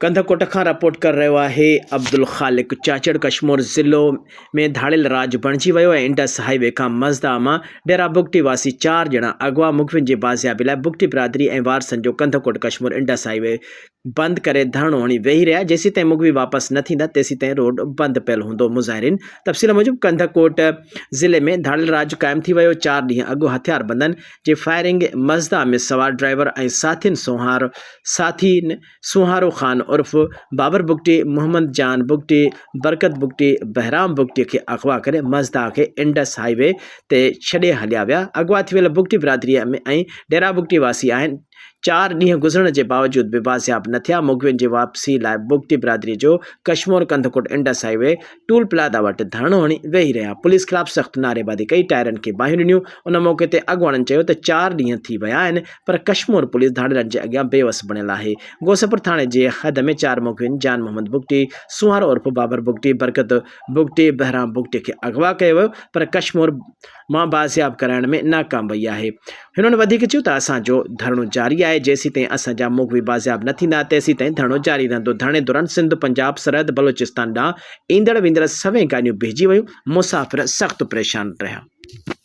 ڪنڌڪوٽ کان رپورٽ ڪري رهيو آهي عبدالخالق چاچڙ ڪشمور ضلعو ۾ ڌاڙيل راڄ بڻجي ويو ۽ انڊس هاء وي کان مزدا مان ڊيرا بگٽي واسي چار ڄڻا اغوا مغوين جي بازيابي لاء بگٽي برادري ۽ وارثن جو Kandhkot Kashmore Indus high V بند ڪري ڌرڻو هڻي ويهي رهيا جيسيتائين مغوي واپس نه ٿيندا تيسيتائين روڊ بند پيل هوندو مظاهرين تفصيل موجب ڪنڌڪوٽ ضلعي ۾ ڌاڙيل راڄ قائم ٿي ويو چار ڏينهن اڳ هٿياربندن جي فائرنگ مزدا ۾ سوار ڊرائيور ۽ ساٿين سونهار ساٿين سونهارو خان عرف بابر بگٽي، محمد جان بگٽي، برڪت بگٽي، بهرام بگٽي کي اغوا ڪري مزدا کي انڊس هاء وي تي ڇڏي هليا ويا. اغوا ٿي ويل بگٽي برادريء ۽ ڊيرا بگٽي واسي آهن. چار ڏينهن گذرڻ جي باوجود به بازياب نه ٿيا. مغوين جي واپسي لاء بگٽي برادريء جو Kashmore Kandhkot Indus highway toll plaza وٽ ڌرڻو هڻي ويهي رهيا، پوليس خلاف سخت نعريبازي ڪئي، ٽائرن کي باهيون ڏنيون، ان موقعي تي اڳواڻن چيو ته چار ڏينهن ٿي ويا آهن پر ڪشمور پوليس ڌاڙيلن جي اڳيان بيوس بڻيل آهي، غوثپور ٿاڻي جي حد ۾ چار مغوين جان محمد بگٽي، سونهارو عرف بابر بگٽي، برڪت بگٽي، بهرام بگٽي کي اغوا ڪيو ويو پر ڪشمور مان بازياب ڪرائڻ ۾ ناڪام وئي آهي. هنن وڌيڪ چيو ته اسان جو ڌرڻو جاري آهي جيسيتائين اسان جا مغوي بازياب نه ٿيندا تيسيتائين ڌرڻو جاري رهندو ڌرڻي دوران سنڌ پنجاب سرحد بلوچستان ڏانهن ايندڙ ويندڙ سوين گاڏيون بيهجي ويون مسافر سخت پريشان رهيا.